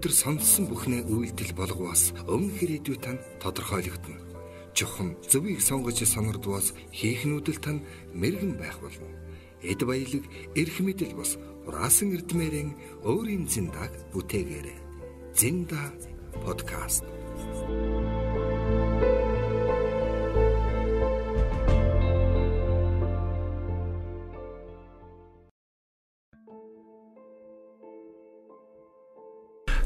Өнөөдөр сонссон бүхнээ үйлдэл болгоос өмнөх ирээдүй тань тодорхойлогдоно. Чухам зөвийг сонгож сонордвоос хийх нүүдэл тань мэрэгэн байх болно. Эд баялаг, эрх мэдэл бус хураасан эрдмээрэн өөрийн зиндаг бүтээгээрэй. Зинда подкаст.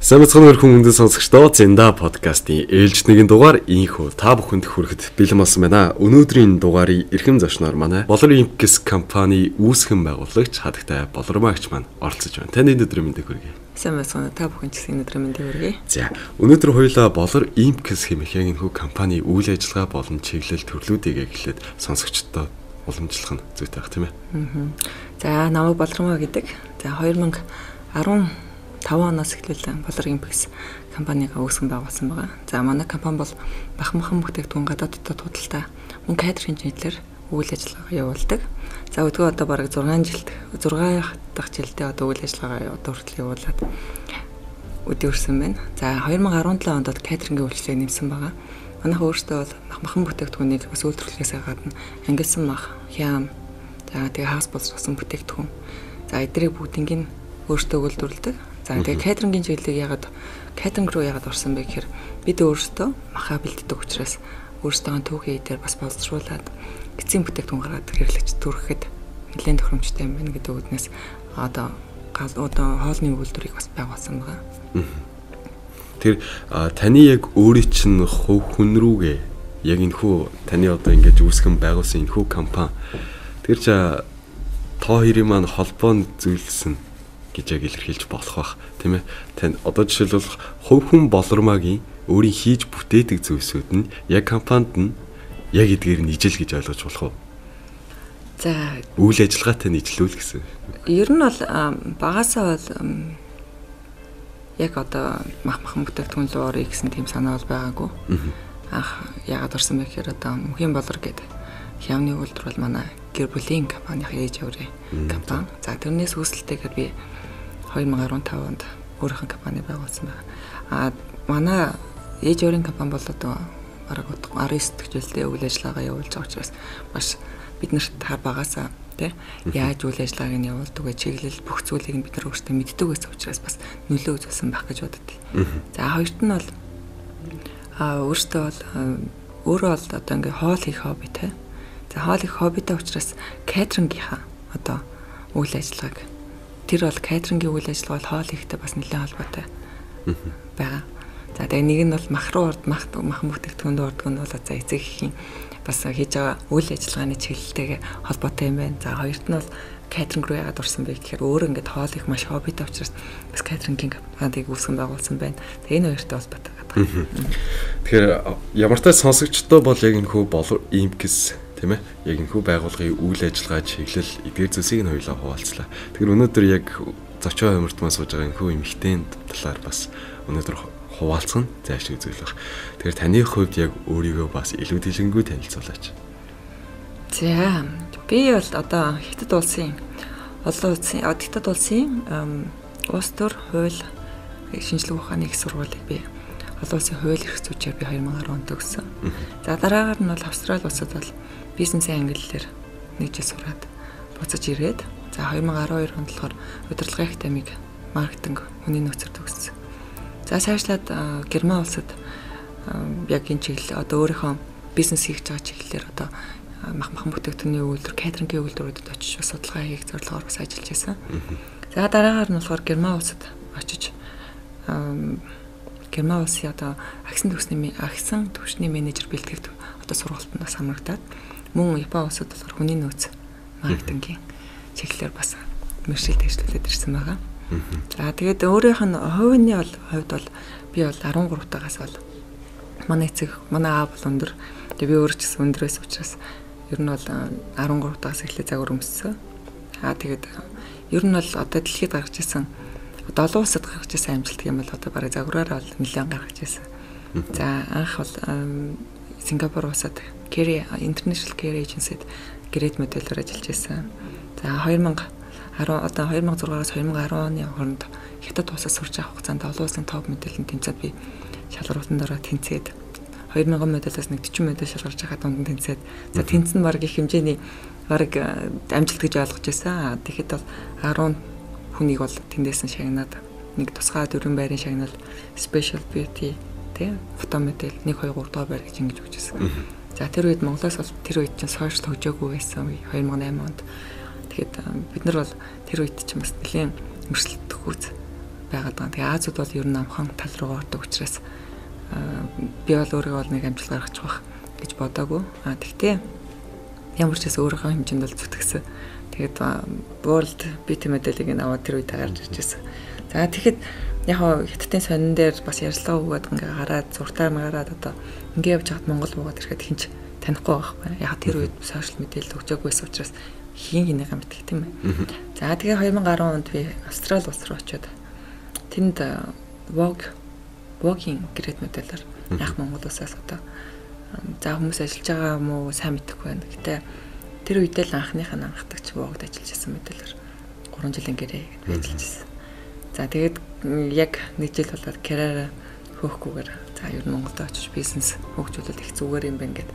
Сайн мэцхан өрхөн хүндэт сонсогчдоо Зинда подкастын ээлж нэгэн дугаар инхүү та бүхэнд хүрэхэд бэлэн болсон байна. Өнөөдрийн дугаарыг эрхэм зочноор манай Болор Импкс компани үүсгэн байгуулагч хадагтай Болормагч маань оролцож байна. Таны өдрийн мэндийг хүргэе. Сайн мэцхан та бүхэн ч гэсэн өдрийн мэндийг хүргэе. За, өнөөдөр хоёулаа Болор Импкс хэмээх яг энэхүү компани үйл ажиллагаа болон чиглэл төрлүүдийг эхлээд сонсогчдод уламжлах нь зүйтэй байх тийм ээ. За, намайг Болормаа гэдэг. За, 2015 оноос эхлээл Болор Импекс компаниг үүсгэн байгуулсан байгаа. За, манай компани бол бахархан бүтээгдэхүүн гадаадд худалдаа мөн кадрын чиглэлээр үйл ажиллагаа явуулдаг. За, өдгөө одоо бараг 6 жилд 6 дахь жилдээ одоо үйл ажиллагаагаа одоо хүртэл явуулаад өдөрсөн байна. За, 2017 онд бол кадрингийн үйлчилгээг нэмсэн байгаа. Манайх өөрсдөө бол махан бүтээгдэхүүнийг бас үйлдвэрлэхээс гадна ангилсан мах, хям, за тэгээ хагас боловсруулсан бүтээгдэхүүн. За, эдгээрийг бүгднийг нь өөрсдөө үйлдвэрлэдэг. За, тэгээ кейтерингийн чиглэлийг ягаад кейтеринг руу ягаад орсон бэ гэхээр бид өөрсдөө маха бэлддэг учраас өөрсдөө түүхийн эдээр бас боловсруулад эцсийн бүтээгдэхүүн гаргаад хэрэглэгч төрөхэд нэлээд тохиромжтой юм байна гэдэг үднээс одоо хоолны үйлдвэрийг бас байгуулсан байгаа. Тэр таны яг өөрийн чинь хувь хүн рүүгээ яг энэхүү таны одоо ингэж үүсгэн байгуулсан энэхүү компани тэр чи тоо хоёрын маань холбоонд зүйлсэн гэж яг илэрхийлж болох бах тийм ээ. Тань одоо жишээлбэл хувь хүн Болормаагийн өөрийн хийж бүтээдэг зүйлсүүд нь яг компанид нь яг эдгээр нь ижил гэж ойлгож болох уу? За, үйл ажиллагаатай нь ижилүүл гэсэн. Ер нь бол багасаа бол яг одоо мах бүтээгдэхүүн рүү орё гэсэн тийм санаа бол байгаагүй. Анх яагаад орсон бэ гэхээр одоо Мөнхийн Болор гэдэг хямны үйлдвэр бол манай гэр бүлийн компанийн ээж аврын компани. За, тэрнээс үүсэлтэйгээр би 2015 онд өөрийнх нь компани байгуулсан байна. А манай ээж аврын компани бол одоо бараг 19 дэх жилдээ үйл ажиллагаагаа явуулж байгаа учраас маш бид нарт та багасаа тий яаж үйл ажиллагааг нь явуулдаг вэ чиглэл бүх зүйлийг нь бид нар өөрсдөө мэддэг байсан учраас бас нөлөө үзүүлсэн байх гэж боддог. За, хоёрт нь бол өөртөө бол өөрөө бол одоо ингээ хоол хийх хоббитэй. За, хоол хийх хоббитэй учраас кейтерингийнхаа одоо үйл ажиллагааг тэр бол кейтерингийн үйл ажиллагаа бол хоол хийхтэй бас нэлээд холбоотой байгаа. За, тэгээ нэг нь бол мах руу орд махан бүтээгдэхүүнд ордог нь бол за эцэг эхийн бас хийж байгаа үйл ажиллагааны чиглэлтэйгээ холбоотой юм байна. За, хоёрт нь бол кейтеринг руу яагаад орсон бэ гэхээр өөрөө ингээд хоол хийх маш хоббитой учраас бас кейтерингийн компаниг үүсгэн байгуулсан байна. Тэгээ энэ хоёртой холбоотой байгаа. Тэгэхээр ямар ч сонсогчдоо бол яг энэхүү Болор Импкс тийм ээ яг энэхүү байгууллагын үйл ажиллагаа чиглэл эдгээр зүйлсийг нь хоёулаа хуваалцлаа. Тэгэхээр өнөөдөр яг зочоо хойморт маань сууж байгаа энэхүү эмэгтэйн талаар бас өнөөдөр хуваалцах нь зайлшгүй зүйл баг. Тэгэхээр таны хувьд яг өөрийгөө бас илүү дэлгэнгүй танилцуулаач. За, би бол одоо Хятад улсын олон улсын Хятад улсын улс төр хууль шинжилгээ ухааны их сургуулийг би олон улсын хууль эрх зүйчээр би 2010 онд төгссөн. За, дараагаар нь бол Австрали улсад бол бизнесийн англиэр нэг жил сураад буцаж ирээд за 2012 онд болохоор удирдлагын академик маркетинг хүний нөөцөөр төгссөн. За, цаашлаад Герман улсад яг энэ чиглэл одоо өөрийнхөө бизнес хийж байгаа чиглэлээр одоо махан бүтээгдэхүүний үйлдвэр, кейтерингийн үйлдвэрүүдэд очиж бас судалгаа хийх зорилгоор бас ажиллаж байсан. За, дараагаар нь болохоор Герман улсад очиж Герман улсын одоо агсан түвшний менежер бэлтгэх одоо сургалтанд бас хамрагдаад мөн Япон улсад болохоор хүний нөөц маркетингийн чиглэлээр бас мэргэжилт ажиллуулад ирсэн байгаа. За, тэгээд өөрийнх нь хувийн бол хувьд бол би бол 13 тагаас бол манай эцэг манай аав бол өндөр. Тэгээ би өөрөө ч гэсэн өндрөөс учраас ер нь бол 13 тагаас эхлээ загвар өмссөн. Аа тэгээд ер нь бол одоо дэлхийд гаргаж ирсэн одоо олон улсад гаргаж ирсэн амжилт юм бол одоо бараг загвараараа бол нэлээд гаргаж ирсэн. За, анх бол Сингапур улсад Career International Career Agency-д грейд моделоор ажиллаж байсан. За, 2010 одоо 2006-аас 2010 оны хооронд Хятад улсаас сурч авах хугацаанд олон улсын топ моделийн тэмцээнд би шалгаруулсан дараа тэнцээд 2000 моделоос нэг 40 модель шалгарч байгаа дунд нь тэнцээд за тэнцэн баг их хэмжээний баг амжилт гэж ойлгож байсан. Тэгэхэд бол 10 хүнийг бол тэндээс нь шагнаад нэг тусгай 4 байрын шагнал special beauty тий фото модель 1 2 3 дугаар байр гэж ингэж өгч байсан. За тэр үед Монголоос бол тэр үед чинь сошиал хөгжөөгүй байсан үе 2008 онд. Тэгэхэд бид нар бол тэр үед чинь бас нэлээд өрсөлдөхүүц байгаад байгаа. Тэгээ Азууд бол ер нь амхан тал руу ордог учраас би бол өөрийгөө бол нэг амжилт гаргачих байх гэж бодоагүй. А тэгтээ ямар ч гэсэн өөрийнхөө хэмжээнд бол зүтгэсэн. Тэгээд World Beauty моделийг нь аваад тэр үед гарч ирж байсан. За тэгэхэд яг хятадын сонин дээр бас ярьслага өгөөд ингээ гараад зуртаар нь гараад одоо ингээ явж хахад Монгол буугаад ирэхэд хинч танихгүй байгаа байхгүй. Яг тэр үед сошиал мэдээлэл хөгжөөгүй байсан учраас хин хинийгээ мэдэх тийм ээ. За тэгээ 2010 онд би Австрали улс руу очиод тэнд Vogue-ийн грэт моделоор анх Монгол улсаас одоо за хүмүүс ажиллаж байгаа юм уу сайн мэдэхгүй байна. Гэтэ тэр үедээ л анхных нь анхдагч Vogue-д ажиллаж байсан моделоор 3 жилийн гэрээ гэж ажиллаж байсан. За тэгээд яг нэг жил болоод карьераа хөөхгүйгээр за ер нь Монголд очиж бизнес хөгжүүлэл их зүгээр юм байна гэд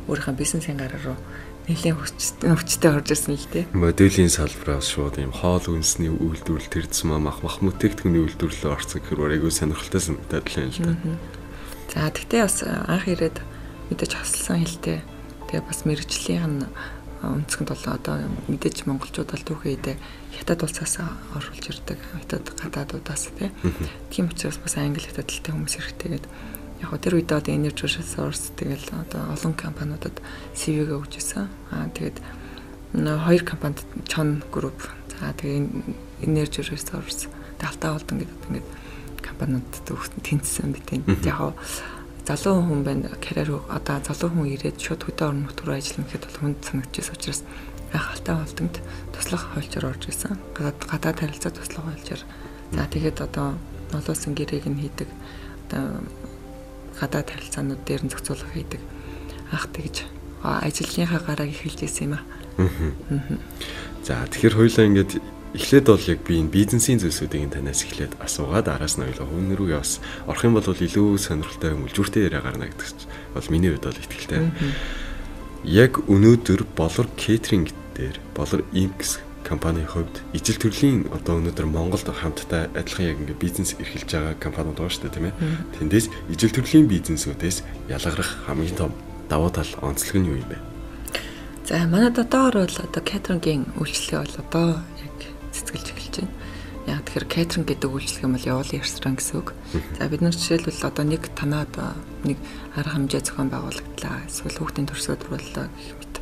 өөрийнхөө бизнесийн гараа руу нэлээд хүчтэй орж ирсэн л дээ. Моделийн салбараас шууд ийм хоол хүнсний үйлдвэрлэл тэр зам мах мах бүтээгдэхүүний үйлдвэрлэлөөр орсон гэхээр айгүй сонирхолтой санагдаад л юм л да. За тэгтээ бас анх ирээд мэдээж хасалсан хэлтэй. Тэгээ бас мэрэгжлийн өнцгөнд бол одоо мэдээж монголчууд бол түүхэн үедээ хятад улсаас оруулж ирдэг. Хятад гадаадуудаас тий. Тийм учраас бас англи хятад хэлтэй хүмүүс хэрэгтэй гэдэг. Яг тэр үедээ одоо Energy Resource тэгэл одоо олон компаниудад CV-гээ өгч ирсэн. Аа тэгээд хоёр компанид Chon Group, за тэгээ Energy Resource, Алтай Холдон гэдэг ингээд компаниудад тэнцсэн би тийм. Яг залуу хүн байна. Карьер одоо залуу хүн ирээд шууд хөдөө орон нутг руу ажиллана гэхэд бол хүнд санагдчихсан учраас анх Алтай Холдонд туслах хуульчаар орж ирсэн. Гадаад харилцаа туслах хуульчаар. За тэгээд одоо олон улсын гэрээг нь хийдэг. Одоо гадаад харилцаанууд дээр нь зохицуулах хийдэг. Анх тэгж ажлынхаа гарааг эхэлж ирсэн юм аа. За тэгэхээр хоёулаа ингээд эхлээд бол яг би энэ бизнесийн зүйлсүүдийг танаас эхлээд асуугаад араас нь хоёулаа хүн рүү явс орох юм бол илүү сонирхолтой мүлжүүртэй яриа гарна гэдэг чинь бол миний хувьд бол итгэлтэй. Яг өнөөдөр Болор Catering дээр Болор Inc компанийн хувьд ижил төрлийн одоо өнөөдөр Монголд хамтдаа адилхан яг ингээ бизнес эрхэлж байгаа компаниуд байгаа шүү дээ тийм ээ. Тэндээс ижил төрлийн бизнесүүдээс ялгарах хамгийн том давуу тал онцлог нь юу юм бэ? За манай дотоогоор бол одоо catering-ийн үйлчилгээ бол одоо яг цэцгэлж эхэлж байна. Яг тэгэхээр catering гэдэг үйлчилгээ бол явуулын ресторан гэсэн үг. За бид нар жишээлбэл одоо нэг танаад нэг арга хэмжээ зохион байгуулагдлаа. Эсвэл хүүхдийн төрсөд боллоо гэх мэт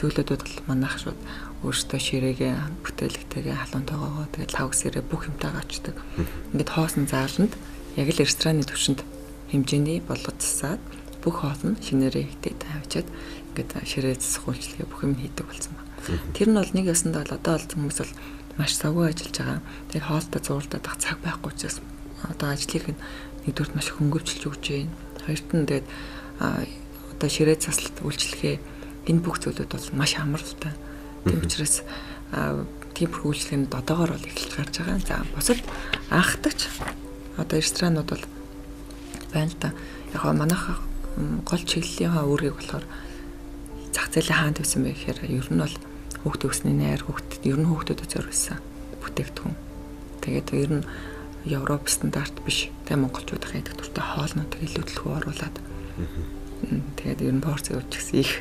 зүйлүүд бол манайх шууд өөртөө ширээгээ бүтээлэгтэйгээ халуун тоогоогоо тэгээд лавгсэрээ бүх юмтайгаа очдог. Ингээд хоосон зааланд яг л рестораны төвшөнд хэмжээний болгож засаад бүх хоол нь шинээрээ хийгээд авчиад ингээд ширээ засах үйлчилгээ бүх юм хийдэг болсон байна. Тэр нь бол нэг ясандаа бол одоо бол хүмүүс бол маш завгүй ажиллаж байгаа. Тэгээд хоолтой зууралдаад ах цаг байхгүй учраас одоо ажлыг нь нэгдүгürt маш хөнгөвчлж өгч байна. Хоёрт нь тэгээд одоо ширээ заслалт үйлчилгээ энэ бүх зүйлүүд бол маш амаралтай. Тийм учраас тиймэрхүү үйлчилгээнд одоогоор бол эхэлж гарч байгаа. За бусад анхдагч одоо ресторанууд бол байна л да. Яг гоо манайх гол чиглэлийнхаа үүргийг болохоор зах зээлийн хаан тавьсан бэ гэхээр ер нь бол хүүхд өсний найр хүүхд ер нь хүүхдүүдэд зориулсан бүтээгдэхүүн. Тэгээд ер нь Европ стандарт биш. Тэ монголчуудын идэх дуртай хоолнуудыг илүү төлхөө оруулаад. Тэгээд ер нь порц явууч гэсэн их.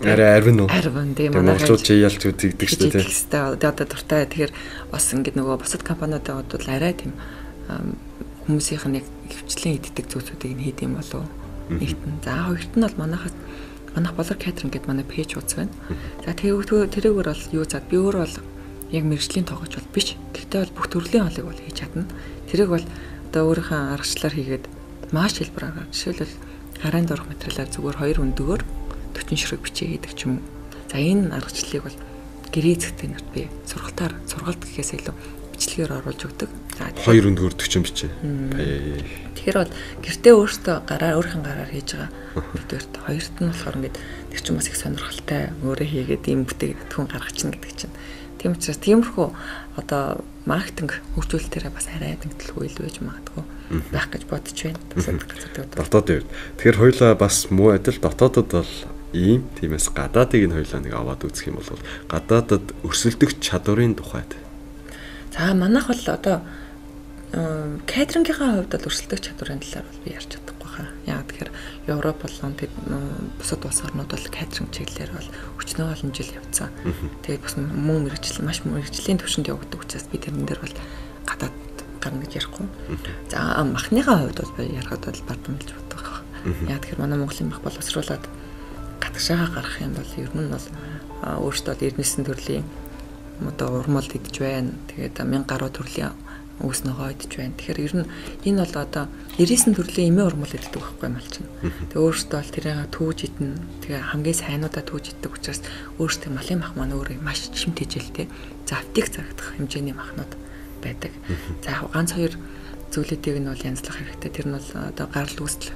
Арай арвин уу? Арвин тийм монголчууд чи ялч үздэг шүү дээ. Тийм. Одоо дуртай. Тэгэхээр бас ингээд нөгөө бусад компаниудад бол арай тийм хүмүүсийнх нь яг хөвчлэн иддэг зүйлсүүдийг нь хийд юм болов. Нэгт нь. За хоёрт нь бол манайхаас манайх Болор Catering гэдэг манай пэйж хуудас байна. За тэрүүгээр бол юу зад би өөр бол яг мэрэгжлийн тоогооч бол биш. Гэхдээ бол бүх төрлийн хоолыг бол хийж чадна. Тэрийг бол одоо өөрийнхөө аргачлалаар хийгээд маш хэлбэр аргаар. Жишээлбэл гарын дурах материалаар зүгээр хоёр өндөгөөр 40 ширхэг бичээ хийдэг ч юм уу. За энэ аргачлалыг бол гэрээ зэгтээ нарт би сургалтаар сургалт гэхээс илүү бичлэгээр оруулж өгдөг. За хоёр өндөгөөр 40 бичээ. Тэгэхээр бол гэртээ өөртөө гараар өөрхөн гараар хийж байгаа. Нэгдүгээрт хоёрт нь болохоор ингээд тэр чинь бас их сонирхолтой өөрөө хийгээд ийм бүтээгдэхүүн гаргачихна гэдэг чинь. Тийм учраас тиймэрхүү одоо маркетинг хөгжүүлэлтээрээ бас арай дэнгэлгүй илүү байж магадгүй байх гэж бодож байна. Бусад газрууд дотоод. Тэгэхээр хоёулаа бас муу адил дотоодод бол ийм, тиймээс гадаадыг нь хоёулаа нэг аваад үзэх юм бол гадаадад өрсөлдөх чадварын тухайд. За манайх бол одоо кейтерингийнхаа хувьд бол өрсөлдөх чадварын талаар бол би ярьж чадахгүй хаа. Яагаад тэгэхээр Европ болон тэд бусад улс орнууд бол кейтеринг чиглэлээр бол өчнөө олон жил явцсан. Тэгээд бас мөн мэргэжил маш мэргэжлийн түвшинд явагддаг учраас би тэрэн дээр бол гадаад гарна гэж ярихгүй. За махныхаа хувьд бол би ярихад бол бардам хэлж бодох. Яагаад тэгэхээр манай Монголын мах боловсруулад гадагшаага гарах юм бол ер нь бол өөртөө бол 99 төрлийн одоо урмал идэж байна. Тэгээд 1000 гаруй төрлийн өвс ногоо идэж байна. Тэгэхээр ер нь энэ бол одоо 99 төрлийн эмээ урмал иддэг байхгүй мал чинь. Тэгээ өөртөө бол тэрийг түүж идэнэ. Тэгээ хамгийн сайнуудаа түүж иддэг учраас өөртөө малын мах маань өөрөө маш чим тэжээлтэй. За аптек зарагдах хэмжээний махнууд байдаг. За ганц хоёр зүйлүүдийг нь бол янзлах хэрэгтэй. Тэр нь бол одоо гарал үүсэл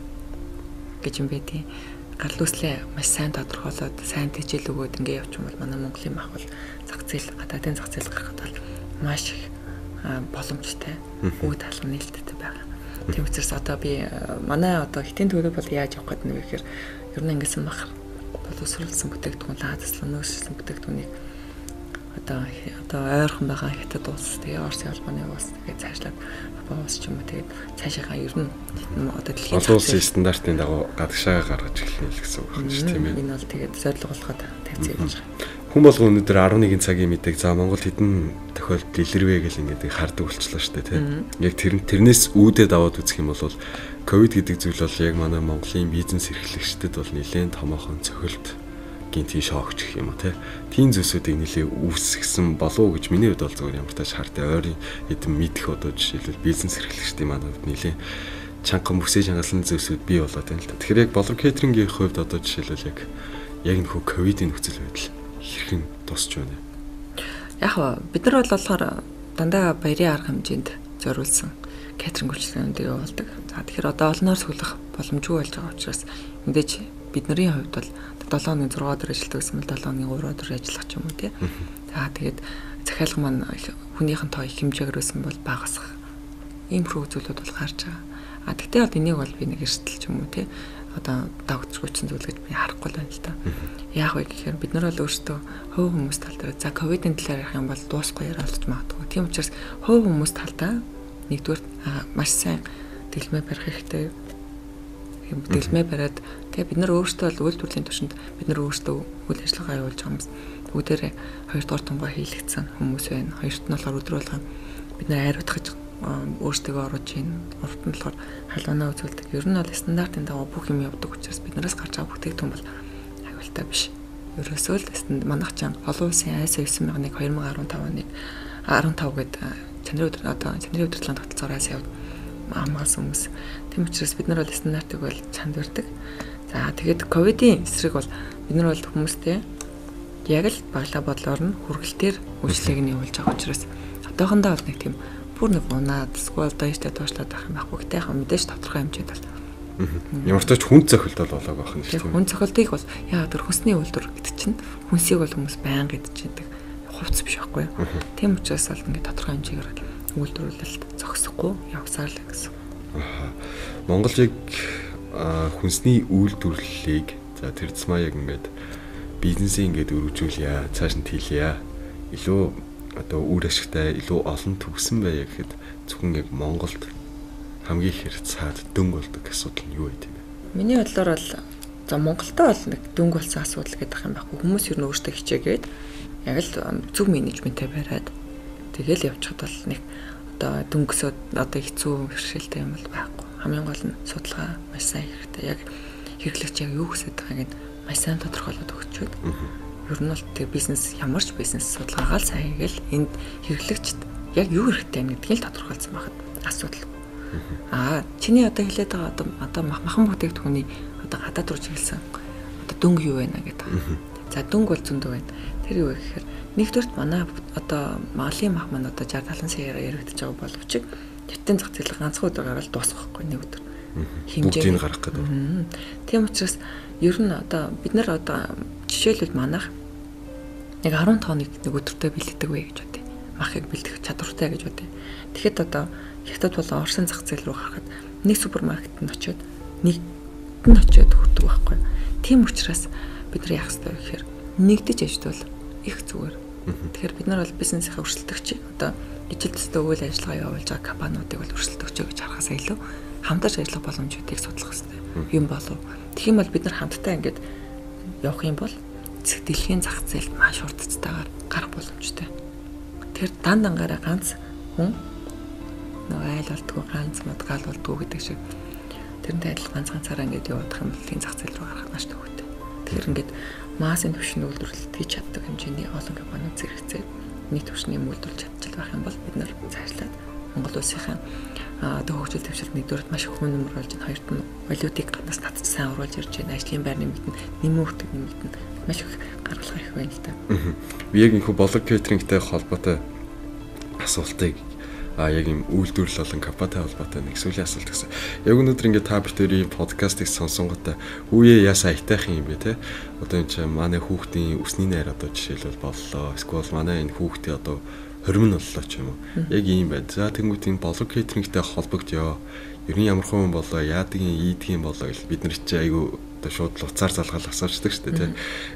гэж юм байдیں۔ Гарал үүслээ маш сайн тодорхойлоод сайн тэжээл өгөөд ингээ явчих юм бол манай Монголын мах бол зах зээл гадаадын зах зээл гарахад бол маш их боломжтой, үе талга нээлттэй байгаа. Тийм учраас одоо би манай одоо хэтийн төлөв бол яаж явах гэдэг нь вэ гэхээр ер нь ингэсэн мах боловсруулсан бүтээгдэхүүн, лаазслан нөөцлсөн бүтээгдэхүүнийг одоо ойрхон байгаа хятад улс, тэгээ Оросын холбооны улс тэгээ цаашлаад Япон улс ч юм уу тэгээд цаашаага ер нь одоо дэлхийн олон улсын стандартын дагуу гадагшаага гаргаж эхэлнэ л гэсэн үг байна шүү, тийм ээ. Энэ бол тэгээд зорилго болгоод тавьсан юм шиг. Хүн болго өнөөдөр 11 цагийн мэдээг за Монгол хэдэн тохиолдолд илэрвэ гэл ингээд хардаг болчлоо шүү дээ, тийм. Яг тэрнээс үүдээд аваад үзэх юм бол ковид гэдэг зүйл бол яг манай Монголын бизнес эрхлэгчдэд бол нэлээд томоохон цохилт гинти шок гэх юм уу, тийм. Тийм зүйлсүүдийг нэлээд үүсгэсэн болов уу гэж миний хувьд бол зөвхөн ямар тач хартай ойрын хэдэн мэдэх одоо жишээлбэл бизнес эрхлэгчдийн манай хувьд нэлээд чанга бүсээ чангалсан зүйлсүүд бий болоод байна л та. Тэгэхээр яг Болор кейтерингийн хувьд одоо жишээлбэл яг нөхөө ковидын нөхцөл байдал хэрхэн тусч байна вэ? Яг бид нар бол болохоор дандаа баярын арга хэмжээнд зориулсан кейтеринг үйлчилгээнүүдийг явуулдаг. За тэгэхээр одоо олноор сүлэх боломжгүй болж байгаа учраас мэдээж бидний хувьд бол 7 хоногийн 6 өдөр ажилладаг гэсэн бол 7 хоногийн 3 өдөр ажиллах ч юм уу тий. За тэгээд захиалга маань хүнийхэн тоо их хэмжээгээр байсан бол багасгах. Иймэрхүү зүйлүүд бол гарч байгаа. А тэгтээ бол энийг бол би нэг эрсдэл ч юм уу тий одоо дагцгүйцэн зүйл гэж би харахгүй л байна л та. Яах вэ гэхээр бид нар бол өөрсдөө хувь хүмүүс тал дээр за ковидын талаар ярих юм бол дуусахгүй яриа болж магадгүй. Тийм учраас хувь хүмүүс талдаа нэгдүгээр маш сайн дэлмээ барих хэрэгтэй. Дэлмээ бариад тэгээ бид нар өөрсдөө бол үйлдвэрлэлийн түвшинд бид нар өөрсдөө үйл ажиллагаа явуулж байгаа хүмүүс бүгдээрээ хоёрдугаар тунгаа хийлэгдсэн хүмүүс байна. Хоёрт нь болохоор өдөр болгон бид нар ариутгаж өөрсдөө оруулж ийн. Урд нь болохоор халуунаа үзүүлдэг. Ер нь бол стандартын дагуу бүх юм явдаг учраас биднээс гарч байгаа бүтээгдэхүүн бол аюултай биш. Ерөөсөө л манайх ч олон улсын ISO 9001 2015 оныг 15 гээд чанарын өдөр одоо чанарын удирдлагын тогтолцоогоор ISO хамгаалсан хүмүүс. Тийм учраас бид нар бол стандартыг бол чанд барьдаг. За тэгээд ковидын эсрэг бол бид нар бол хүмүүстэй яг л баглаа бодлоор нь хүргэлтээр үйлчлэгийг нь явуулж байгаа учраас одоохондоо бол нэг тийм бүр нэг унаад эсвэл дайштай тоошлоод байх юм байхгүй. Гэтэ яг мэдээж тодорхой хэмжээд бол ямар ч тач хүн цохилт бол болоог байх нь шүү дээ. Хүн цохилтыг бол яагаад тэр хүнсний үйлдвэр гэдэг чинь хүнсийг бол хүмүүс байнга идэж байдаг хувцс биш байхгүй юу. Тийм учраас бол ингээд тодорхой хэмжээгээр үйлдвэрлэлд зогсохгүй явсаар л гэсэн. Монгол яг хүнсний үйлдвэрлэлийг за тэр зам яг ингээд бизнесийг ингээд өргөжүүлье, цааш нь тэлье. Илүү одоо үр ашигтай, илүү олон төгсөн байя гэхэд зөвхөн яг Монголд хамгийн ихээр цаад дөнгө болдог асуудал нь юу байт юм бэ? Миний бодлоор бол за Монголдо бол нэг дөнгө болсон асуудал гэдэг юм байхгүй. Хүмүүс ер нь өөрсдөө хичээгээд яг л зөв менежментээ бариад тэгэл явчихад бол нэг одоо дөнгөсөө одоо хэцүү бэрхшээлтэй юм бол байхгүй. Хамгийн гол нь судалгаа маш сайн хэрэгтэй. Яг хэрэглэгч яг юу хүсэж байгааг нь маш сайн тодорхойлоод өгчөөд. Ер нь бол тэг бизнес ямар ч бизнес судалгаагаа л сайн хийгээл энд хэрэглэгчд яг юу хэрэгтэй юм гэдгийг л тодорхойлсон байхад асуудал. Аа чиний одоо хэлээд байгаа одоо махан бүтээгдэхүүний одоо гадаад руу чиглэсэн одоо дөнгө юу байна гэдэг. За дөнгө бол зөндөө байна. Тэр юу вэ гэхээр нэгдүгürt манай одоо малын мах маань одоо 60 70 саяар яригдж байгаа боловч хятадын зах зээл ганцхан өдөр гараад дуусахгүй нэг өдөр. Хэмжээний гарах гэдэг. Тийм учраас ер нь одоо бид нар одоо жишээлбэл манайх Яг 10 тонныг нэг өдөртөө бэлддэг вэ гэж бодъё. Махыг бэлдэх чадвартай гэж бодъё. Тэгэхэд одоо Хятад болон Оросын зах зээл рүү харахад нэг супермаркет нь очиод нэгд нь очиод хүрдэг байхгүй. Тийм учраас бид нар яах ёстой вэ гэхээр нэгдэж ажиллавал их зүгээр. Тэгэхээр бид нар бол бизнесийнхээ өрсөлдөгч одоо ижил төстэй үйл ажиллагаа явуулж байгаа компаниудыг бол өрсөлдөгч гэж харахаас илүү хамтарч ажиллах боломжуудыг судлах ёстой юм болов. Тэгэх юм бол бид нар хамтдаа ингээд явах юм бол дэлхийн зах зээлд маш хурдцтайгаар гарах боломжтой. Тэгэхээр дан дангаараа ганц хүн нөгөө айл болдгоо ганц мод гал болдгоо гэдэг шиг тэрнтэй адил ганц ганцаараа ингээд явах юм бол дэлхийн зах зээл рүү гарах маш төвөгтэй. Тэгэхээр ингээд массын түвшинд үйлдвэрлэлт хийж чаддаг хэмжээний олон компаниуд зэрэгцээ нэг түвшний үйлдвэрлэж чадчих байх юм бол бид нар цаашлаад Монгол улсынхаа одоо хөгжил дэвшилт нэгдүгээрт маш их хүн нэмэр болж байна. Хоёрт нь валютыг гаднаас татж сайн оруулж ирж байна. Ажлын байр нэмэгдэнэ, нэмэн үрдэг нэмэгдэнэ. Маш их гаргалгаа их байна л да. Би яг энэхүү Болог кейтерингтэй холбоотой асуултыг яг юм үйлдвэрлэл болон компанитай холбоотой нэг сүүлийн асуулт гэсэн. Яг өнөөдөр ингээд та бүхэн подкастыг сонсонготой хүүе яасаа аятайхан юм бэ те. Одоо энэ чинь манай хүүхдийн үсний найр одоо жишээлбэл боллоо. Эсвэл манай энэ хүүхдийн одоо хорим нь боллоо ч юм уу. Яг ийм байна. За тэнгуут энэ Болог кейтерингтэй холбогдъё. Ер нь ямар хүн болоо, яадгийн, ийдгийн болоо гэл бид нар чи айгүй одоо шууд луцаар залгаал асуучдаг шүү дээ тий.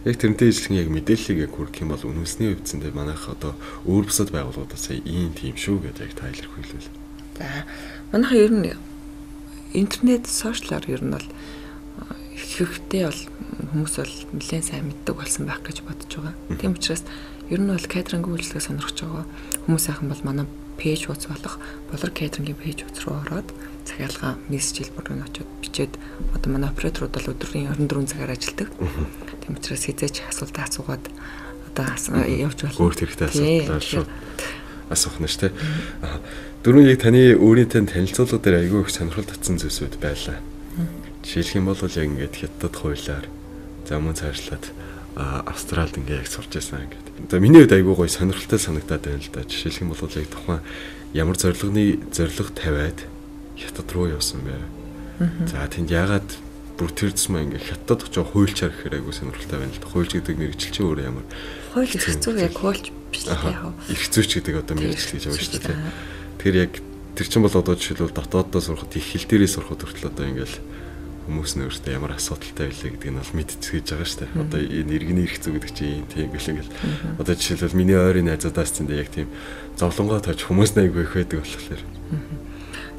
Яг тэрнтэй ижилхэн яг мэдээллийг яг хүргэх юм бол үнэмсний хувьд зэн дээр манайх одоо өөр бусад байгууллагуудаас ийм тийм шүү гэдэг яг та илэрхийлвэл. За манайха ер нь интернет сошиалар ер нь бол ихэвхтэй бол хүмүүс бол нэлээд сайн мэддэг болсон байх гэж бодож байгаа. Тийм учраас ер нь бол кейтеринг үйлчлэгийг сонирхож байгаа хүмүүс сайхан бол манай пэйж хуудас болох Болор кейтерингийн пэйж хуудас руу ороод захиалгаа мессеж хэлбэр рүү очиод бичээд одоо манай операторууд бол өдрийн 24 цагаар ажилладаг. Тийм учраас хизээч асуултаа асуугаад одоо явж болно. Өөр тэрхтээ асуултаа шууд асуух нь шүү дээ. Дөрөв яг таны өөрийн танилцуулга дээр айгүй их сонирхол татсан зүйлсүүд байлаа. Жишээлх юм бол яг ингээд хятад хуулиар за мөн цаашлаад Австралид ингээ яг сурч байсан ингээд. За миний хувьд айгүй гоё сонирхолтой санагдаад байна л да. Жишээлх юм бол яг тухайн ямар зорилго тавиад хятад руу явсан бэ? За тэнд яагаад бүр тэр тусмаа ингээ хятад очиж хуульчаар гэхээр айгүй сонирхолтой байна л да. Хуульч гэдэг мэргэжил чинь өөрөө ямар хууль эрх зүй яг хуульч биш л дээ яг. Эрх зүйч гэдэг одоо мэргэжил гэж байгаа шүү дээ. Тэгэхээр яг тэр чинь бол одоо жишээлбэл дотооддоо сурахад их хэл дээрээ сурахад хүртэл одоо ингээл хүмүүс нь өөртөө ямар асуудалтай байлаа гэдгийг нь бол мэдчихэж байгаа шүү дээ. Одоо энэ иргэний эрх зүй гэдэг чинь тийм ингээл одоо жишээлбэл миний ойрын найзуудаас зэндээ яг тийм зовлонгоо тоож хүмүүс нь айгүй их байдаг болохоор.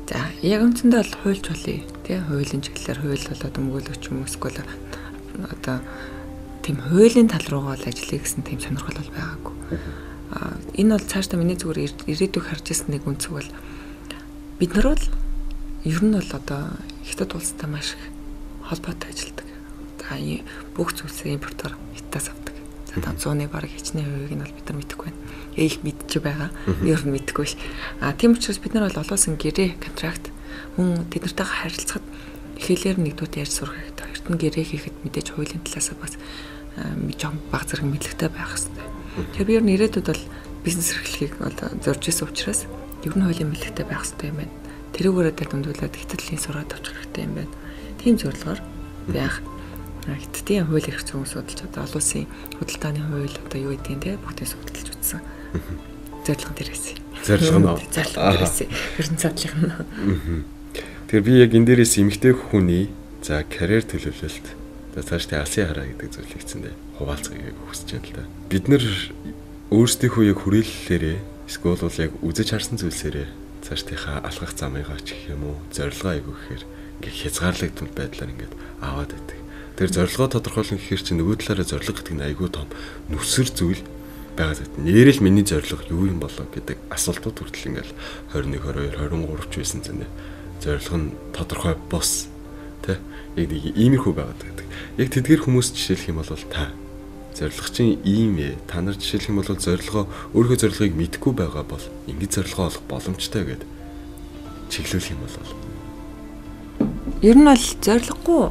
За яг үндсэндээ бол хуульч болъё тий хуулийн чиглэлээр хууль болоод өмгөөлөгч юм эсвэл одоо тийм хуулийн тал руугаа л ажиллая гэсэн тийм сонирхол бол байгаагүй. Энэ бол цаашдаа миний зүгээр ирээдүйг харж ирсэн нэг үнцэг бол бид нар бол ер нь бол одоо хятад улстай маш их холбоотой ажилладаг. За бүх зүйлсээ импортоор хятадаас авдаг. За 100-ны бараг хичнээн хувийг нь бол бид нар мэдэхгүй байна. Их мэдчих байгаа. Ер нь мэдэхгүй ш. А тийм учраас бид нар бол олон улсын гэрээ контракт мөн тэд нартайгаа харилцахад эхлэлээр нэгдүгээр ярьж сурах хэрэгтэй. Хоёрт нь гэрээ хийхэд мэдээж хуулийн талаас бас жоохон баг зэрэг мэдлэгтэй байх хэрэгтэй. Тэгэхээр би ер нь ирээдүйд бол бизнес эрхлэхийг бол зорж исэн учраас ер нь хуулийн мэдлэгтэй байх хэрэгтэй юм байна. Тэрүүгээрээ дүндүүлээд хятадлийн сураад авчих хэрэгтэй юм байна. Тийм зорилгоор би анх хятадын хууль эрх зүйн судалж одоо олон улсын худалдааны хууль одоо юу гэдгийг те бүгдийг судалж үзсэн. Зорилго дээрээс. Зорилго нь. Зорилго дээрээс. Ер нь цаадлах нь. Тэгэхээр би яг энэ дээрээс эмэгтэй хүний за карьер төлөвлөлт за цаашдаа алсын хараа гэдэг зүйлийг зэндээ хуваалцахыг хүсэж байна л да. Бид нэр өөрсдийнхөө яг хүрээллээрээ эсвэл бол яг үзэж харсан зүйлсээрээ цаашдынхаа алхах замыгаа ч гэх юм уу зорилгоо айгүй гэхээр ингээ хязгаарлагдмал байдлаар ингээд аваад байдаг. Тэр зорилгоо тодорхойлно гэхээр чинь нөгөө талаараа зорилго гэдэг нь айгүй том нүсэр зүйл байгаа зүйл. Нэрэл миний зорилго юу юм болоо гэдэг асуултууд хүртэл ингээл 21, 22, 23 ч байсан зэнэ. Зорилго нь тодорхой бос тэ яг нэг иймэрхүү байгаад байдаг. Яг тэдгэр хүмүүс жишээлх юм бол та зорилго чинь ийм ээ. Та нар жишээлх юм бол зорилгоо өөрийнхөө зорилгыг мэдэхгүй байгаа бол ингэж зорилгоо олох боломжтой гэд чиглүүлэх юм бол ер нь бол зорилгогүй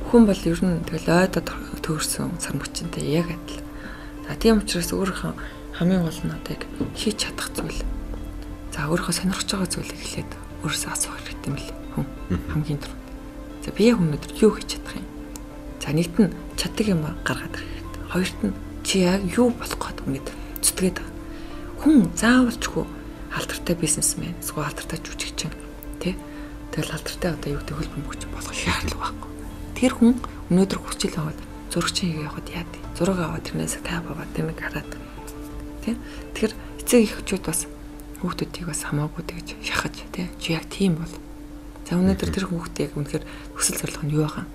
хүн бол ер нь тэгэл ойдод төөрсөн сармөгчөнтэй яг адил. За тийм учраас өөрийнхөө хамгийн гол нь одоо яг хийж чадах зүйл. За өөрийнхөө сонирхож байгаа зүйлийг эхлээд өөрөөсөө асуух хэрэгтэй юм лээ хүн хамгийн түрүүнд. За би яг өнөөдөр юу хийж чадах юм? За нэгт нь чаддаг юм гаргаад ирэх хэрэгтэй. Хоёрт нь Чи яг юу болох гээд ингээд зүтгээд байгаа. Хүн заавалчгүй алдартай бизнесмен, эсвэл алдартай жүжигчин, тий? Тэгэл алдартай одоо юу гэдэг хөлбөмбөгч болох шаардлага байхгүй. Тэр хүн өнөөдөр хүчил аваад зурагчин хийгээ явахад яа тий? Зураг аваад тэрнээс кап аваад тэрнийг хараад тий? Тэгэхээр эцэг эхчүүд бас хүүхдүүдийг бас хамаагүй тэгж шахаж тий? Чи яг тийм бол. За өнөөдөр тэр хүүхдээ яг үнэхээр хүсэл зорилго нь юу байгаа?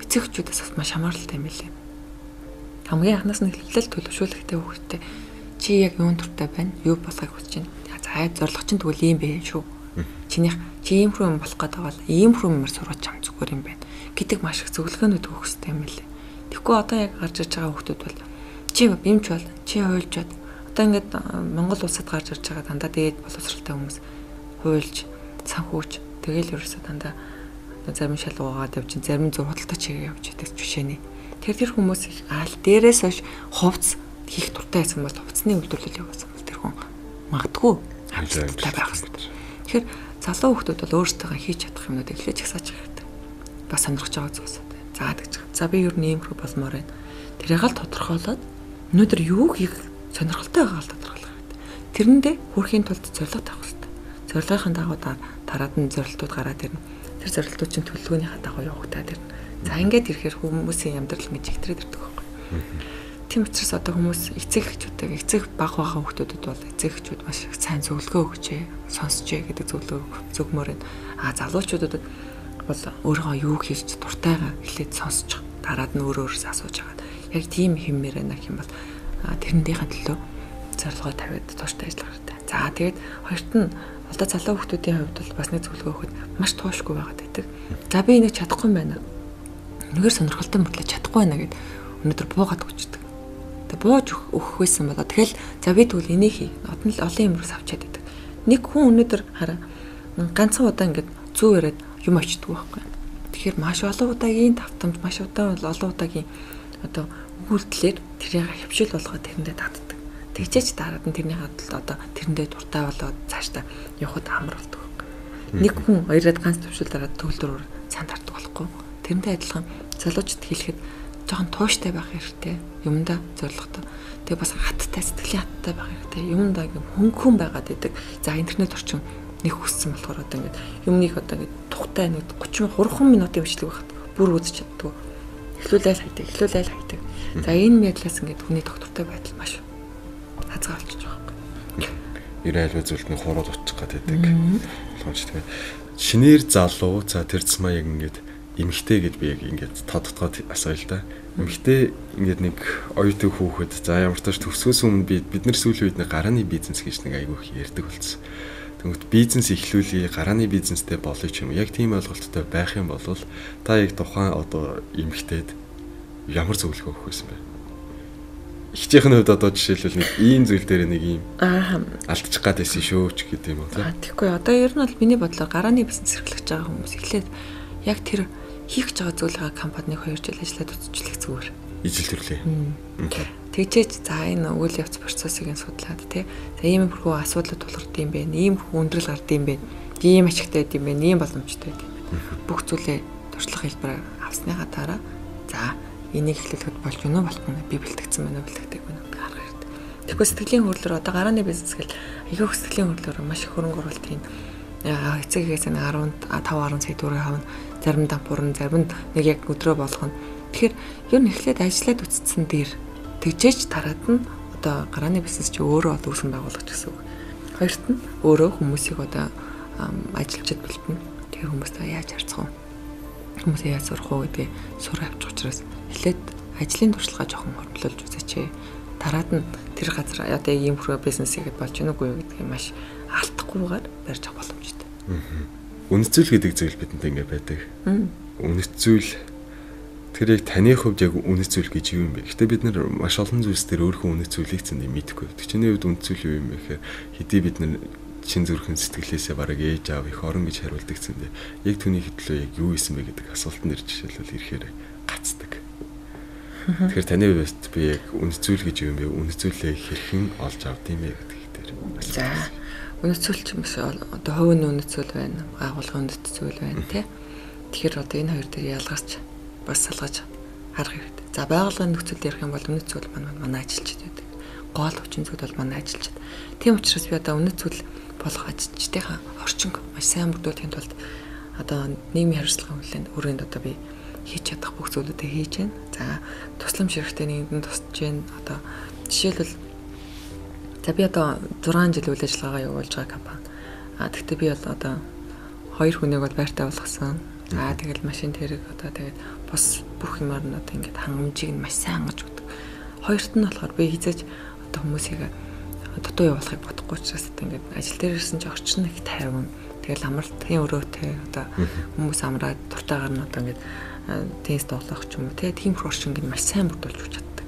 Эцэг эхчүүдээс бас маш хамааралтай юм билээ. Хамгийн анхнаас нь эхлэл төлөвшүүлэхтэй хүүхдтэй чи яг юун дуртай байна? Юу болохыг хүсэж байна? За зорилго чинь тэгвэл ийм байх шүү. Чинийх чи ийм хүн болох гээд байгаа бол ийм хүмүүр сургаж чам зүгээр юм байна гэдэг маш их зөвлөгөөнүүд өгөх хэрэгтэй юм билээ. Тэгэхгүй одоо яг гарч ирж байгаа хүүхдүүд бол чи бимч бол, чи хуйлж бод. Одоо ингээд Монгол улсад гарч ирж байгаа дандаа дээд боловсралтай хүмүүс хуйлж, санхүүж тэгэл ерөөсөө дандаа зарим шалгуугаад явж, зарим зөв худалдаач хийгээ явж байдаг жишээний. Тэр хүмүүс их аал дээрээс хойш хувц хийх дуртай байсан бол хувцсны үйлдвэрлэл явуулсан бол тэр хүн магадгүй амжилттай байх хэрэгтэй. Тэгэхээр залуу хүмүүс бол өөрсдөө хийж чадах юмнуудыг эхлэж жагсааж хэрэгтэй. Бас сонирхож байгаа зүйлс. За тэгж. За би ер нь иймэрхүү болмоор байна. Тэрийг л тодорхойлоод өнөөдөр юу хийх сонирхолтой байгааг л тодорхойлох хэрэгтэй. Тэрэндээ хүрэхийн тулд зорилго тавих хэрэгтэй. Зорилгын дагуу дараад нь зорилтууд гараад ирнэ. Тэр зорилтууд чинь төлөвлөгөөнийхаа дагуу явагдаад ирнэ. За ингээд ирэхээр хүмүүсийн амьдрал ингэж ихтрээд ирдэг байхгүй. Тийм учраас одоо хүмүүс эцэг эхчүүдтэй эцэг баг байгаа хүүхдүүдэд бол эцэг эхчүүд маш их сайн зөвлөгөө өгчээ, сонсчээ гэдэг зөвлөгөө зөвгмөр байна. А залуучуудад бол өөрийнхөө юу хийж дуртайгаа эхлээд сонсож, дараад нь өөр өөрөөсөө асууж агаад яг тийм хэммээр байна гэх юм бол тэрнийхээ төлөө зорилгоо тавиад тууштай ажиллах хэрэгтэй. За тэгээд хоёрт нь одоо залуу хүүхдүүдийн хувьд бол бас нэг зөвлөгөө өгөхөд маш туушгүй байгаад байдаг. За би энийг чадахгүй юм байна. Үнэхээр сонирхолтой мөртлөө чадахгүй байна гэд өнөөдөр буугаад өгчдөг. Тэг бууж өгөх байсан болоо тэгэл за би тэгвэл энийг хий. Олон юм руу савчаад байдаг. Нэг хүн өнөөдөр хараа ганцхан удаа ингээд зүү яриад юм очдөг байхгүй. Тэгэхээр маш олон удаагийн давтамж, маш удаан олон удаагийн одоо өгүүлдлээр тэрийг хөвшил болгоод тэрэндээ татдаг. Тэгчээч дараад нь тэрний хадалд одоо тэрэндээ дуртай болоод цаашдаа явхад амар болдог байхгүй. Нэг хүн хоёроод ганц төвшил дараад төгөлдөр цан тардаг болохгүй. Тэрнтэй адилхан залуучд хэлэхэд жоохон тууштай байх хэрэгтэй. Юмдаа зорилготой. Тэгээ бас хаттай, сэтгэлийн хаттай байх хэрэгтэй. Юмдаа юм хөнгөн байгаад байдаг. За интернет орчин нэг хүссэн болохоор одоо ингээд юмныг одоо ингээд тухтай нэг 33 минутын бичлэг байхад бүр үзэж чаддгүй. Эхлүүлээл хайдаг, эхлүүлээл хайдаг. За энэ байдлаас ингээд хүний доктортой байдал маш хазгаалчих байгаа байхгүй. Ерэн альва зүйлд нь хурууд утчих гээд байдаг. Боломжтой. Шинээр залуу за тэр цэсмаа яг ингээд эмэгтэй гэд би яг ингээд тодтогоод асууя л да. Эмэгтэй ингээд нэг оюутан хүүхэд за ямар ч тааш төгсгөөс өмнө бид нар сүүлийн үед нэг гарааны бизнес гэж нэг айгүй их ярьдаг болсон. Тэнгүүт бизнес эхлүүлье, гарааны бизнестэй болъё ч юм уу. Яг тийм ойлголттой байх юм бол та яг тухайн одоо эмэгтэйд ямар зөвлөгөө өгөх байсан бэ? Эхчийнх нь хувьд одоо жишээлбэл нэг ийм зүйл дээр нэг ийм алдчих гад байсан шүү ч гэдэг юм уу тийм. Тэгэхгүй одоо ер нь бол миний бодлоор гарааны бизнес эрхлэж байгаа хүмүүс эхлээд яг тэр хийх гэж байгаа зүйлээ компани нэг 2 жил ажиллаад үзчихлэх зүгээр. Ижил төрлөө. Тэгжээж за энэ үйл явц процессыг нь судлаад тий. За ийм хөрхөө асуудал тулгард юм бэ, ийм хөрхөө өндрөл гард юм бэ, ийм ашигтай байд юм бэ, ийм боломжтой байд юм бэ. Бүх зүйлээ туршлага хэлбэр авсныхаа дараа за энийг эхлүүлэхэд болж гэнэ үү болохгүй би бэлтгэсэн байна уу бэлтгэдэг байна уу харах хэрэгтэй. Тэгэхгүй сэтгэлийн хөдлөлөөр одоо гарааны бизнес гэл айгүй сэтгэлийн хөдлөлөөр маш их хөрөнгө оруулалт хийн. Эцэг эхээс нэг 15 10 сая төгрөг авна, зарим дампуурна, зарим нэг яг өдрөө болгоно. Тэгэхээр ер нь эхлээд ажиллаад үтцсэн дээр тэгжээж дараад нь одоо гарааны бизнес чи өөрөө одоо үүсгэн байгуулагч гэсэн үг. Хоёрт нь өөрөө хүмүүсийг одоо ажилчид бэлтэнэ. Тэр хүмүүстэй яаж харьцах вэ? Хүмүүсээ яаж сурах уу гэдгийг сур авчих учраас эхлээд ажлын туршлагаа жоохон хөрөнгөлүүлж үзээч. Дараад нь тэр газар одоо яг ийм хөрөө бизнес хийгээд болж гэнэ үгүй юу гэдгийг маш алдахгүйгээр барьж авах боломжтой. Үнэт зүйл гэдэг зүйл бидэнд ингэ байдаг. Үнэт зүйл тэр яг таны хувьд яг үнэт зүйл гэж юу юм бэ? Гэтэ бид нар маш олон зүйлс дээр өөрийнхөө үнэт зүйлийг зэндээ мэдэхгүй. Чиний хувьд үнэт зүйл юу юм бэ гэхээр хэдий бид нар чин зүрхэн сэтгэлээсээ бараг ээж аав их орон гэж хариулдаг зэндээ яг түүний хөдлөө яг юу исэн бэ гэдэг асуулт нэр жишээлбэл ирэхээр гацдаг. Тэгэхээр таны хувьд би яг үнэт зүйл гэж юу юм бэ? Үнэт зүйлээ хэрхэн олж авд юм бэ гэдэг дээр. За үнэт зүйл ч юм биш одоо хувийн үнэт зүйл байна, агуулгын үнэт зүйл байна тий. Тэгэхээр одоо энэ хоёр дээр ялгарч бас салгаж харах хэрэгтэй. За байгууллагын нөхцөлд ярих юм бол үнэт зүйл маань манай ажилчид байдаг. Гол хүчин зүйл бол манай ажилчид. Тийм учраас би одоо үнэт зүйл болох ажилчдынхаа орчинг маш сайн бүрдүүлэхийн тулд одоо нийгмийн хариуцлагын хүлээнд өрөөнд одоо би хийж чадах бүх зүйлүүдээ хийж байна. За тусламж хэрэгтэй нийгэмд нь тусч байна. Одоо жишээлбэл за би одоо 6 жил үйл ажиллагаагаа явуулж байгаа компани. А тэгтээ би бол одоо 2 хүнийг бол байртай болгосон. Аа тэгэл машин тэрэг одоо тэгээд бус бүх юмар нь одоо ингээд хангамжийг нь маш сайн хангаж өгдөг. Хоёрт нь болохоор би хизээж одоо хүмүүсийг дутуу явуулахыг бодохгүй учраас одоо ингээд ажил дээр ирсэн чи орчин их тайван. Тэгэл амралтын өрөөтэй одоо хүмүүс амраад дуртайгаар нь одоо ингээд теннис тоглох ч юм уу тиймэрхүү орчинг нь маш сайн бүрдүүлж өгч чаддаг.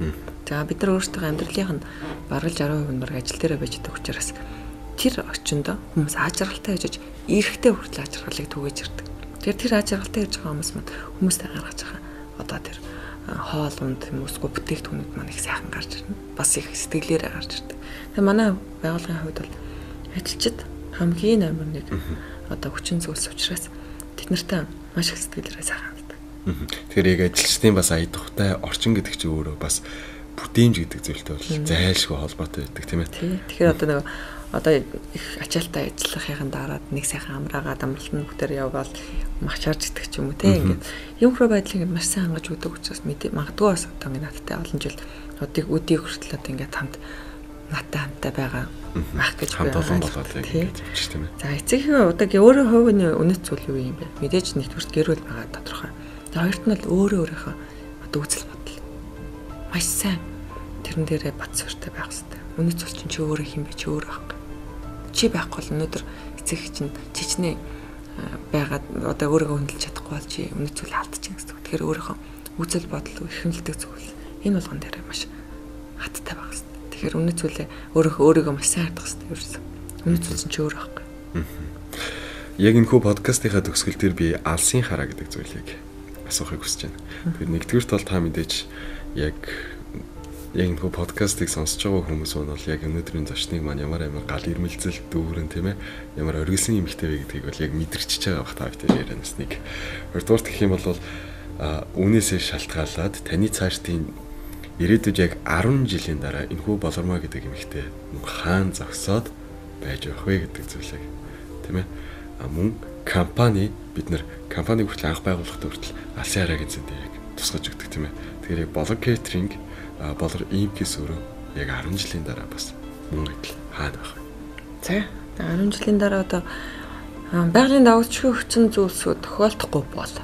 За бид нар өөрсдөө амьдралынх нь бараг 60% нь бараг ажил дээрээ байж байгаа учраас тэр орчинд хүмүүс аз жаргалтай байж эрэхтэй хүртэл аз жаргалыг түгээж ирдэг. Тэгэхээр тэр аз жаргалтай ирж байгаа хүмүүс маань хүмүүстэй гаргаж байгаа одоо тэр хоол унд хүмүүсгүй бүтээгдэхүүнүүд маань их сайхан гарч ирнэ. Бас их сэтгэлээрээ гарч ирдэг. Тэгэхээр манай байгууллагын хувьд бол ажилчид хамгийн номер 1 одоо хүчин зүйлс учраас тэд нартай маш их сэтгэлээрээ сайхан ханддаг. Тэгэхээр яг ажилчдын бас ая тухтай орчин гэдэг чинь өөрөө бас бүтээмж гэдэг зүйлтэй бол зайлшгүй холбоотой байдаг тийм ээ. Тэгэхээр одоо нэг одоо их ачаалтаа ажиллахын дараад нэг сайхан амраагаад амралтанд бүгдээр явбал махчаарч идэх ч юм уу те ингээд юмхруу байдлыг маш сайн хангаж өгдөг учраас магадгүй бас одоо ингээд надтай олон жил өдийг хүртэл одоо ингээд хамт надтай хамтаа байгаа байх гэж хамт олон болоод ингээд явчих тийм ээ. За эцэгхийн удаагийн өөрөө хувийн үнэт зүйл юу юм бэ? Мэдээж нэгдүгürt гэр бүл байгаа тодорхой. За хоёрт нь бол өөрөө өөрийнхөө одоо үзэл бодол маш сайн тэрэн дээрээ бат суурьтай байх хэрэгтэй. Үнэт зүйл чинь чи өөрөө хин бэ? Чи өөрөө байхгүй. Чи байхгүй бол өнөөдөр эцэг чинь чичнээ байгаад одоо өөрийгөө хөндлөж чадахгүй бол чи үнэт зүйл алдчихна гэсэн үг. Тэгэхээр өөрийнхөө үзэл бодол, эрхэмлдэг зүйл энэ болгон дээр маш хаттай байх хэрэгтэй. Тэгэхээр үнэт зүйлээ өөрийгөө маш сайн хардах хэрэгтэй ерөөсөө. Үнэт зүйл чинь чи өөрөө байхгүй. Яг энэхүү подкастынхаа төгсгөл дээр би алсын хараа гэдэг зүйлийг асуухыг хүсэж байна. Тэгэхээр нэгдүгüрт бол та мэдээж яг энэхүү подкастыг сонсож байгаа хүмүүс бол яг өнөөдрийн зочныг маань ямар амар гал ирмэлзэл дүүрэн тийм ээ ямар оргилсан эмэгтэй вэ гэдгийг бол яг мэдэрчиж байгаа бах та бүхэн ярианаас нэг. Хоёрдугаарт гэх юм бол үүнээсээ шалтгаалаад таны цаашдын ирээдүйд яг 10 жилийн дараа энэхүү Болормоо гэдэг эмэгтэй мөн хаан зогсоод байж явах вэ гэдэг зүйлийг тийм ээ мөн компани бид нар компани хүртэл анх байгуулахдаа хүртэл алсын хараагийн зэндээ яг тусгаж өгдөг тийм ээ. Тэгэхээр яг Болор кейтеринг Болор импкс өөрөө яг 10 жилийн дараа бас мөн адил хаана байх вэ? За 10 жилийн дараа одоо байгалийн дагагчгүй хүчин зүйлсүүд тохиолдохгүй бол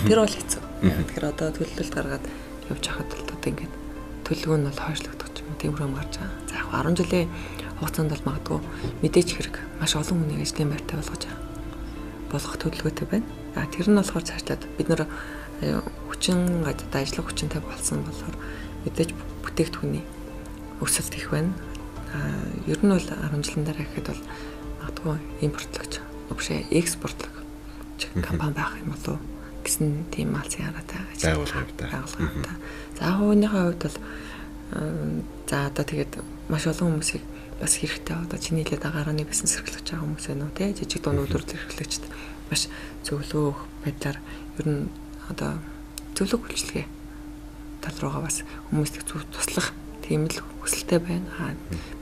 тэр бол хэцүү. Тэгэхээр одоо төлөвлөлт гаргаад явж байхад бол одоо ингээд төлөвлөгөө нь бол хойшлогдох юм тиймэрхүү юм гарч байгаа. За яг 10 жилийн хугацаанд бол магадгүй мэдээж хэрэг маш олон хүнийг ажлын байртай болгож болгох төлөвлөгөөтэй байна. А тэр нь болохоор цаашлаад бид нар хүчин одоо ажиллах хүчинтэй болсон болохоор мэдээж бүтээгдэхүүний өсөлт их байна. Ер нь бол 10 жилийн дараа гэхэд бол магадгүй импортлогч, биш экспортлогч компани байх юм болов гэсэн тийм алсын хараатай байгууллагатай. За хувийнхээ хувьд бол за одоо тэгээд маш олон хүмүүсийг бас хэрэгтэй одоо чиний хэлээд агааны бизнес эрхлэж байгаа хүмүүс байна уу те жижиг дунд үйлдвэрлэл эрхлэгчд маш зөвлөгөө өгөх байдлаар ер нь одоо зөвлөх үйлчилгээ тал руугаа бас хүмүүст их зөв туслах тийм л хүсэлтэй байна.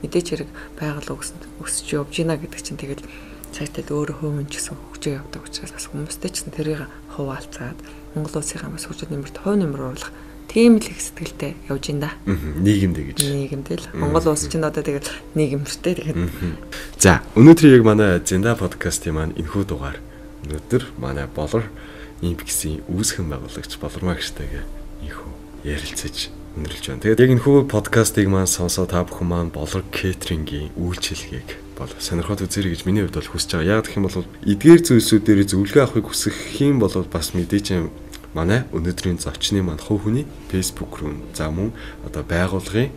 Мэдээж хэрэг байгаль өсөж явж гинэ гэдэг чинь тэгэл цайтал өөрөө хувь хүн ч гэсэн хөгжөө явдаг учраас бас хүмүүстэй ч гэсэн тэрийг хуваалцаад Монгол улсынхаа бас хөгжил нэмэрт хувь нэмэр оруулах тийм л их сэтгэлтэй явж ин да. Нийгэмдээ гэж. Нийгэмдээ л. Монгол улс чинь одоо тэгэл нийгэмштэй тэгээд. За, өнөөдөр яг манай Зинда подкастын маань энэхүү дугаар өнөөдөр манай Болор импксийн үүсгэн байгуулагч Болормоо гэртэйгээ энэхүү ярилцаж өндөрлөж байна. Тэгээд яг энэхүү подкастыг маань сонсоо та бүхэн маань Болор кейтерингийн үйлчилгээг бол сонирхоод үзээрэй гэж миний хувьд бол хүсэж байгаа. Яг гэх юм бол эдгээр зүйлсүүдээр зөвлөгөө авахыг хүсэх юм бол бас мэдээж манай өнөөдрийн зочны маань хувь хүний Facebook руу за мөн одоо байгууллагын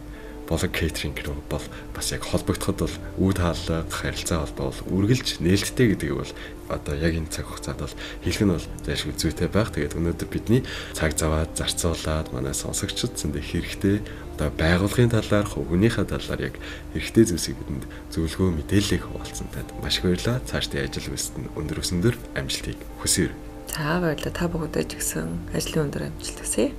Болор кейтеринг рүү бол бас яг холбогдоход бол үе таалга, харилцаа холбоо бол үргэлж нээлттэй гэдгийг бол одоо яг энэ цаг хугацаанд бол хэлэх нь бол зайлшгүй зүйтэй байх. Тэгээд өнөөдөр бидний цаг заваад зарцуулаад манай сонсогчид зөндөө хэрэгтэй одоо байгууллагын талаар, хүнийхээ талаар яг хэрэгтэй зүйлсийг бидэнд зөвлөгөө мэдээллийг хуваалцсан танд маш их баярлалаа. Цаашдын ажил үйлсэд нь өндөр өсөндөр амжилтыг хүсье. За баярлалаа. Та бүхэндээ ч гэсэн ажлын өндөр амжилт хүсье.